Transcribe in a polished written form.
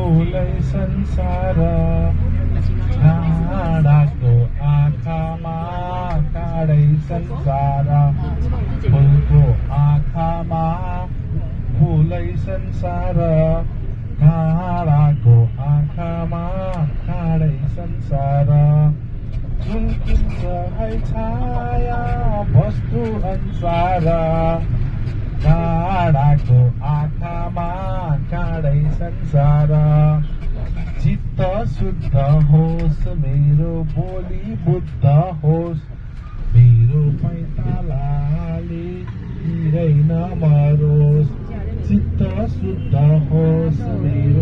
फुलै संसार काँडाको आँखामा काँडै संसार फुलको आँखामा फुलै संसार काँडाको आँखामा काँडै संसार झुल्किन्छ है छाया वस्तु अनुसार काँडाको आँखामा काँडै संसार चित्त शुद्ध होस् मेरो बोली बुद्ध होस् मेरो पैतालाले हिरै नमरोस् चित्त शुद्ध होस् मेरो